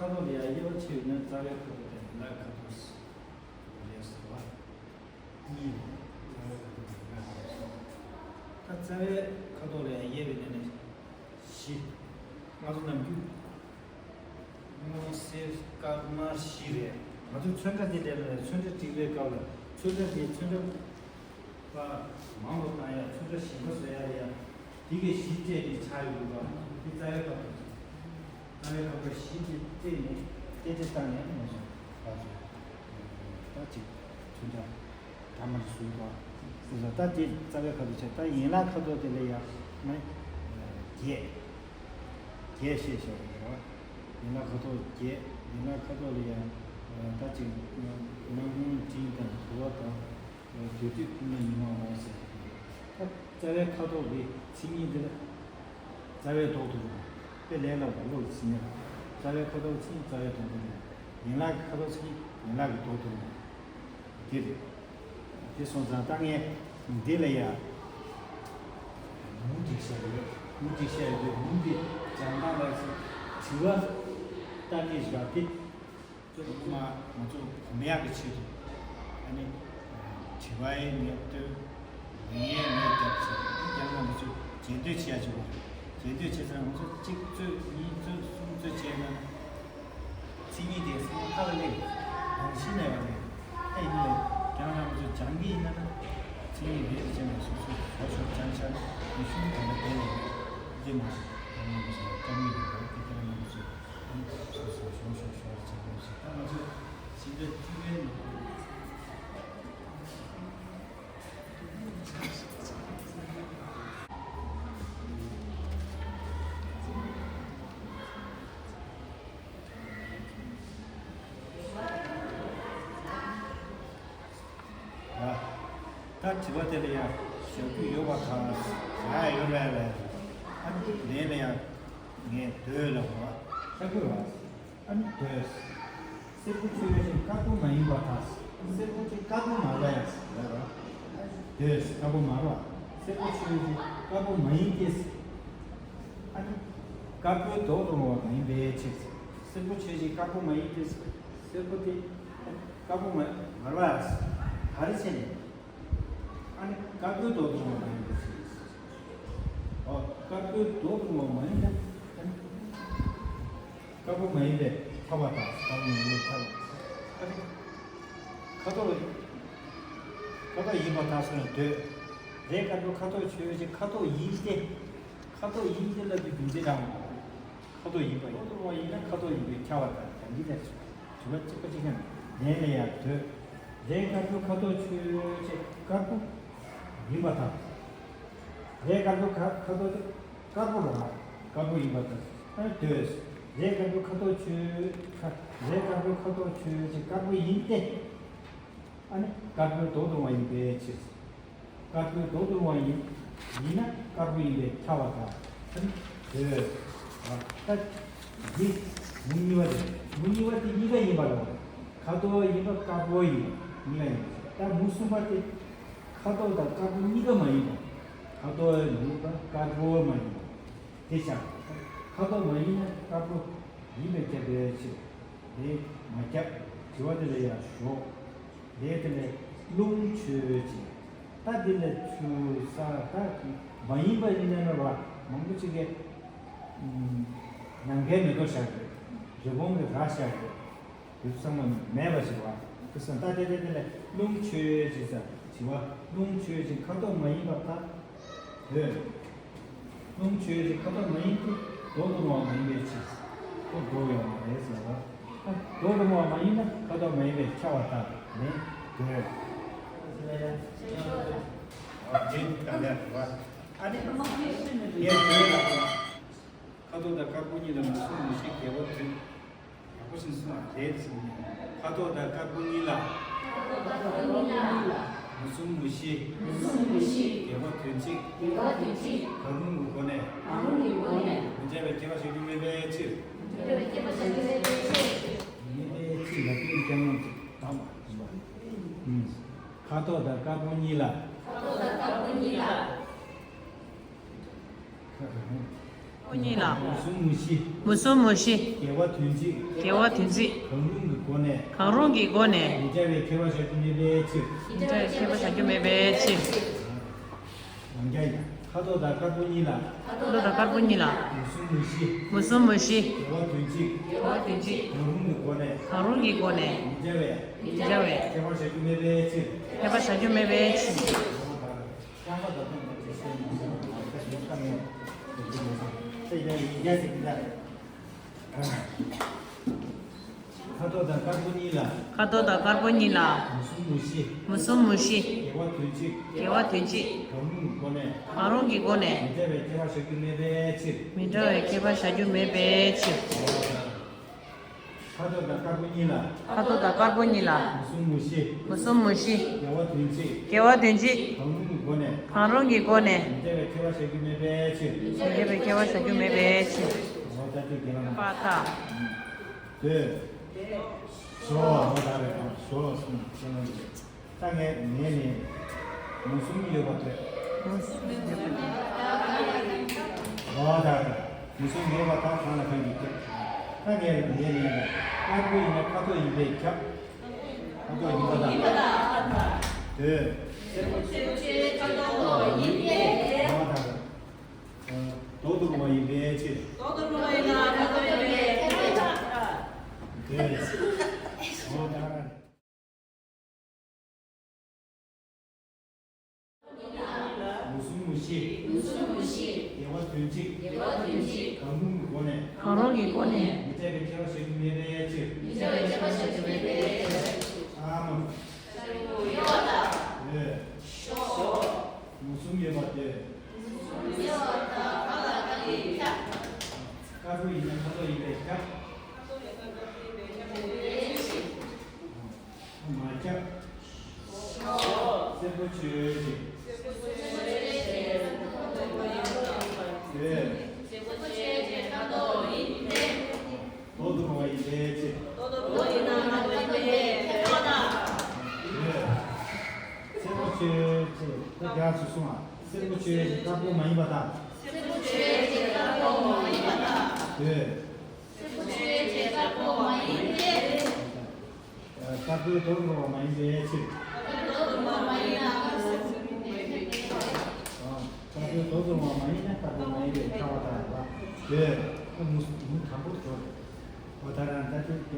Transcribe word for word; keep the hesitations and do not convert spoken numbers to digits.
ཁ་དོག་ལ་ཡང་དབྱེ་བ་ཕྱེ་ཡོད་ན་རྩ་བའི་ཁ་དོག་དང་ཡན་ལག་ཁ་དོག་ཟེར་བ་རེད་ཟེར་བ། གཉིས་རེད། རྩ་བའི་ཁ་དོག་དང་ཡན་ལག་ཁ་དོག་ཟེར་བ། ད་རྩ་བའི་ཁ་དོག་ལ་ཡང་དབྱེ་བའི་ནང་ནས་བཞི། ལྔ་བཅུ་ནམ་རྒྱུན། སྔོ་སེར་དཀར་དམར་བཞི་རེད། ང་ཚོས་ཚོན་ཁྲ་འདི་ལས་ལ་ཚོན་ཁྲ་བྲིས་པའི་སྐབས་ལ་ཚོན་ཁྲ་འདི་ཚོན་ཁྲ་པ་མང་པོ་བཏང་ཡ། ཚོན་ཁྲ་གཞན་པ་བཟོ་ཡ་ལ་ཡ་འདི་གའི་གཞི་སྤྲད་ནས་ཆགས་ཡོད་པ་འདི་རྩ་བའི་ཁ་དོག་རྩ་བའི་ཁ་དོག་གཞི་འདི་སྤྲད་ནས་སྤྲད་སྤྲད་བཏང་ཡ་མ་བཟོ་བ་ཚོ་ད་ཅིག་ཚོན་ཁྲ། འདྲ་མིན་བཟོས་པ། ད་དེ་རྩ་བའི་ཁ་དོག་བྱས། ད་ཡན་ལག་ཁ་དོག་དེ་ལ་ཡང་ནི་བརྒྱད། བརྒྱད་བཤད་བཞག་པ་རེད། ཡན་ལག་ཁ་དོག་བརྒྱད། ཡན་ལག་ཁ་དོག་ལ་ཡང་ད་ཅིག་སྣང་བ་འབྲིང་དང་དུ་བ་དང་། དུས་དུས་ཀུན་ལ་ཉི་མ་འོང་ཟེར། ད་རྩ་བའི་ཁ་དོག་གི་མཚན་ཉིད་འདི་ལ། རྩ་བའི་ཐོག་ཏུ་རུང་། དཔེ་ལས་ལ་འོག་ལོག་ཟིན་ཡ། རྩ་བའི་ཁ་དོག་ཚིག་རྩ་བའི་ཐོག་ཏུ་རུང་། ཡན་ལག་གི་ཁ་དོག་ཚིག་ཡན་ལག་གི་ཐོག་ཏུ་རུང་། འདི་རེད། དེ་སོང་ཙང་ད་ངས་འདི་ལ་ཡ། མུ་སྒྲིག་བྱས་ཡོད། མུ་སྒྲིག་བྱས་ཡོད་དུས་མུ་འདི་སྦྱང་སྟངས་ལ་དྲི་བ་ལྟ་གི་རེད་པ་དེ། ཚོ་ངོ་མ་ང་ཚོ་གོམས་ཡག་གི་ཆེད་དུ་ཨ་ནི་དྲི་བ་ཡང་མེད་ལྟོས། ལན་ཡང་མེད་རྒྱབ་ཆེ་རྒྱབ་ན་ང་ཚོས་རྗེས་ཟློས་བྱེད་ཡག་ཆེ་བ། རྗེས་ཟློས་བྱེད་ཚར་ང་ཚོ་གཅིག་རྩོད་གཉིས་རྩོད་གསུམ་རྩོད་བྱས་ན་མཚན་ཉིད་དེ་སེམས་ཁ་ལ་སླེབས་རང་བཞིན་མེད་པ་རེད། ཨེ་ཡིན་ནའི་རྒྱང་རིང་ང་ཚོས་སྦྱང་གི་ཡིན་ན་ན་མཚན་ཉིད་རེད་ཅེས་ནས་སོ་སོ་ཞོག་ཞོག་སྦྱང་ཆ་ནས་ཤུན་དང་པོ་དེ་ལས་འདི་མ་རྒྱང་རིང་ང་ཚོས་སྐམ་ཡིན་པ་དེ་རྒྱང་རིང་ང་ཚོས། ད་དྲི་བ་དེ་ལ་ཡང་ཞབས་ཀྱུ་ཡོད་པ་དང་ཞག་ཡོད་རེད་ལ། ཨ་ནི་ལན་ལ་ཡང་ངས་འདོད་ལ་བ་ལྟ་དགོས་བ། ཨ་ནི་འདོད། སེར་པོ་ཆོས་ཅན་དཀར་པོ་མ་ཡིན་པར་ཐལ། སེར་པོ་དེ་དཀར་པོ་མ་རེད་ལ་བ། འདོད། དཀར་པོ་མ་རེད་བ། སེར་པོ་ཆོས་ཅན་དཀར་པོ་མ་ཡིན་ཏེ། ཨ་ནི་དཀར་པོའི་མདོག་ཏུ་རུང་བ་མ་ཡིན་པའི་ཕྱིར། སེར་པོ་ཆོས་ཅན་དཀར་པོ་མ་ཡིན་ཏེ། སེར་པོ་དེ་དཀར་པོ་མ་མ་རེད་བ། ག་རེ་བྱས་ནས། ཨ་ནི་དཀར་པོའི་མདོག་ཏུ་རུང་བ་མ་ཡིན་པའི་ཕྱིར། ཨོ། དཀར་པོའི་མདོག་ཏུ་རུང་བ་མ་ཡིན་ན། དཀར་པོ་མ་ཡིན་པས་ཁྱབ་པ་དང་། དཀར་པོ་མ་ཡིན་པས་ཁྱབ་པ། ཨ་ནི་ཁ་དོག་ལ། ཁ་དོག་ཡིན་པར་ཐལ་ཟེར་ན་འདོད། རེད། དཀར་པོ་ཁ་དོག་ཆོས་ཅན་ཁ་དོག་ཡིན་ཏེ། ཁ་དོག་ཡིན་ཏེ་ལབ་པའི་རྒྱུ་མཚན་དང་། ཁ་དོག་ཡིན་པ་ཡིན། མདོག་ཏུ་རུང་བ་ཡིན་ན་ཁ་དོག་ཡིན་པས་ཁྱབ་པ་དང་། ཡང་འདི་ལས་སུ་དྲི་བ་གཅིག་པ་གཅིག་རྐྱང་ལན་ལ་ཡང་འདོད། རེད། དཀར་པོ་ཁ་དོག་ཆོས་ཅན་དཀར་པོ་ཡིན་པར་ཐལ། རེད། དཀར་པོ་ཁ་ཁ་དོག་དེ་དཀར་པོ་རེད་བ། དཀར་པོ་ཡིན་པར་ཐལ། ཨ་ནི་འདོད། རེད། དཀར་པོ་ཁ་དོག་ཆོས་ཁ་རེད། དཀར་པོ་ཁ་དོག་ཆོས་ཅན་དཀར་པོ་ཡིན་ཏེ། ཨ་ནི་དཀར་པོའི་མདོག་ཏུ་རུང་བ་ཡིན་པའི་ཕྱིར། དཀར་པོའི་མདོག་ཏུ་རུང་བ་ཡིན། ཡིན་ན་དཀར་པོ་ཡིན་པས་ཁྱབ་པ་དང་། ཨ་ནི་འདོད། ད་འདི་མུ་གཉིས་པ་རེད། མུ་གཉིས་པ་དེ་གཉིས་ཀ་ཡིན་པ་རེད། ཁ་དོག་ཡིན་པ་དཀར་པོ་ཡིན་པ་གཉིས་ཀ་ཡིན་པ། ད་མུ་གསུམ་པ་དེ་ཁ་དོག་དང་དཀར་པོ་གཉིས་ཀ་མ་ཡིན་པ། ཁ་དོག་མ་ཡིན་པ་དཀར་པོ་མ་ཡིན་པ། དེ་ཤར། ཁ་དོག་མ་ཡིན་ན་དཀར་པོ་ཡིན་པས་ཁྱབ་པའི་ཕྱིར། དེ་མ་ཁྱབ། དྲི་བ་དེ་ལ་ཡང་ཞོག་དེ་དེ་ལས་རླུང་ཆོས་ཅན། ད་དེ་ལས་ཆུ་ས་ད་མ་ཡིན་པ་ཡིན་ན་ར་བ་མང་པོ་ཅིག་གིས་ནམ་མཁའི་མེ་ཏོག་བཞག་གི་རི་བོང་གི་རྭ་བཞག་གི་དེ་ཚོ་ཚང་མ་མེད་པ་ཞིག་བ། དེ་སོང་ད་དེ་དེ་དེ་ལས་རླུང་ཆོས་ཅན་ས་དྲི་བ་རླུང་ཆོས་ཅན་ཁ་དོག་མ་ཡིན་པར་ཐལ། འདོད། རླུང་ཆོས་ཅན་ཁ་དོག་མ་ཡིན་ཏེ། མདོག་ཏུ་རུང་བ་མ་ཡིན་པའི་ཕྱིར། ཁོ་མདོག་ཡོད་མ་རེད་ཟེར་བ། མདོག་ཏུ་རུང་བ་མ་ཡིན་ན་ཁ་དོག་མ་ཡིན་པས་ཁྱབ་པ་དང་ནི་འདོད། འདི་གང་ལས་རེད་བ། ཨ་ནི་ངས་འདོད་ལ། ཁ་དོག་དང་དཀར་པོ་གཉིས་ལ་མུ་གསུམ་མུ་བཞི་བརྒྱད་པོ་བདུན། ཡག་པོ་ཞིག་གསུངས་པ་རེད་ཟེར་ནས། ཁ་དོག་དང་དཀར་པོ་གཉིས་ལ། ཁ་དོག་དང་དཀར་པོ་གཉིས་ལ། མུ་གསུམ་མུ་བཞི། མུ་གསུམ་མུ་བཞི། བརྒྱད་པ་དོན་གཅིག། བརྒྱད་པ་དོན་གཅིག། གང་རུང་གི་སྒོ་ནས། གང་རུང་གི་སྒོ་ནས། མི་འཆད་པའི་ཁྱད་པར་བཞག་རྒྱུ་མེད་པའི་ཕྱིར། མི་འཆད་པའི་ཁྱད་པར་བཞག་རྒྱུ་མེད་པའི་ཕྱིར། མེད་པའི་ཕྱིར་ལ་དེའི་སྐྱབས་རྣམས་ཀྱི་དམ་པ་ཡིན་པ། ཁ་དོག་དང་དཀར་པོ་གཉིས་ལ། ཁ་དོག་དང་དཀར་པོ་གཉིས་ལ། པོ་གཉིས་ལ། མུ་གསུམ་མུ་བཞི། མུ་གསུམ་མུ་བཞི། དགེ་བ་དོན་གཅིག། དགེ་བ་དོན་གཅིག། གང་རུང་གི་སྒོ་ནས། གང་རུང་གི་སྒོ་ནས། མི་འདྲ་བའི་ཁྱད་པར་བཞག་རྒྱུ་མེད་པའི་ཕྱིར། མི་འདྲ་བའི་ཁྱད་པར་བཞག་རྒྱུ་མེད་པའི་ཕྱིར། ཡང་བསྐྱར་ཡིན། ཁ་དོག་དང་དཀར་པོ་གཉིས་ལ། ཁ་དོག་དང་དཀར་པོ་གཉིས་ལ། མུ་གསུམ་མུ་བཞི། མུ་གསུམ་མུ་བཞི། དགེ་བ་དོན་གཅིག། དགེ་བ་དོན་གཅིག། གང་རུང་གི་སྒོ་ནས། གང་རུང་གི་སྒོ་ནས། མི་འདྲ་བའི། མི་འདྲ་བའི། ཁྱད་པར་བཞག་རྒྱུ་མེད་པའི་ཕྱིར། ཁྱད་པར་བཞག་རྒྱུ་མེད་པའི་ཕྱིར། རྐྱང་པ་དང་མཐུན་པ་ཇི་སྲིད་ནམ། ཁ་ཞིག་ཁ་ནས་ཞིག་མ་སོང་། ཚེ་ཡང་ཡིན་རྒྱ་ཞིག་འདྲ། ཁ་དོག་དང་དཀར་པོ་གཉིས་ལ། ཁ་དོག་དང་དཀར་པོ་གཉིས་ལ། མུ་གསུམ་མུ་བཞི། མུ་གསུམ་མུ་བཞི། དགེ་བ་དོན་གཅིག། དགེ་བ་དོན་གཅིག། གང་རུང་གི་སྒོ་ནས། གང་རུང་གི་སྒོ་ནས། མི་འདྲ་བའི་ཁྱད་པར་བཞག་རྒྱུ་མེད་པའི་ཕྱིར། མི་འདྲ་བའི་ཁྱད་པར་བཞག་རྒྱུ་མེད་པའི་ཕྱིར། ཁ་དོག་དང་དཀར་པོ་གཉིས་ལ། ཁ་དོག་དང་དཀར་པོ་གཉིས་ལ། མུ་གསུམ་མུ་བཞི། མུ་གསུམ་མུ་བཞི། དགེ་བ་དོན་གཅིག། དགེ་བ་དོན་གཅིག། གང་རུང་གི་སྒོ་ནས། གང་རུང་གི་སྒོ་ནས། མི་འདྲ་བའི་ཁྱད་པར་བཞག་རྒྱུ་མེད་པའི་ཕྱིར། མི་འདྲ་བའི་ཁྱད་པར་བཞག་རྒྱུ་མེད་པའི་ཕྱིར། འོ་ད་དེ་དགེ་ལ་མ། པ་ད། དེ། ཞོ་འོ་ད་རེད། ཞོ་གསུམ་ཁྱེད་རང་གི། ད་ངས་ངས་ནི། མུ་གསུམ་ཡོད་པ་དེ། མུ་གསུམ་ཡོད་པ་དེ། འོ་ད་རེད། མུ་གསུམ་ཡོད་པ་ད་གང་ལ་གང་གི་སྐྱབས། ད་ངས་ངས་ནི། དཀར་པོ་ཡིན་ན་ཁ་དོག་ཡིན་པས་ཁྱབ། ཁ་དོག་ཡིན་པ་དང་། དེ། སེར་པོ་ཆོས་ཅན་ཁ་དོག་ཡིན་ཏེ། འོ་ད་རེད། མདོག་ཏུ་རུང་བ་ཡིན་པའི་ཕྱིར། མདོག་ཏུ་རུང་བ་ཡིན་ན་ཁ་དོག་ཡིན་པས་ཁྱབ། དེ། འོ་ད་རེད། མུ་གསུམ་མུ་བཞི། མུ་གསུམ་མུ་བཞི། དགེ་བ་དོན་གཅིག། དགེ་བ་དོན་གཅིག། གང་རུང་གི་སྒོ་ནས། གང་རུང་གི་སྒོ་ནས། མི་འདྲ་བའི་ཁྱད་པར་བཞག་རྒྱུ་མེད་པའི་ཕྱིར། མི་འདྲ་བའི་ཁྱད་པར་བཞག་རྒྱུ་མེད་པའི་ཕྱིར། ཨ་མ། ཤ་རུ་ཡོད་པ་དང་། ཡོད། ཞོ། མུ་གསུམ་ཡོད་པ་དེ། མུ་གསུམ་ཡོད་པ་དང་གང་ལ་གང་གིས་ཁྱབ། དཀར་པོ་ཡིན་ན་ཁ་དོག་ཡིན་པས་ཁྱབ། མ་ཁྱབ། སེར་པོ་ཆོས་ཅན། ཡོད། མདོག་ཏུ་རུང་བ་ཡིན་པའི་ཕྱིར། ཡོད། སེར་པོ་ཆོས་ཅན། ད་རྒྱ་ཆེ་སོང་ཨ། སེར་པོ་ཆོས་ཅན་དཀར་པོ་མ་ཡིན་པ་དང་། ཡོད། དཀར་པོའི་མདོག་ཏུ་རུང་བ་མ་ཡིན་པའི་ཕྱིར། དཀར་པོའི་མདོག་ཏུ་རུང་བ་མ་ཡིན་ན་དཀར་པོ་མ་ཡིན་པའི་ཁྱབ་པ་དང་ལ། དེ་མུ་མུ་དམ་པོར་འགྲོ། འོ་ད་རང་ལྟ་དུས་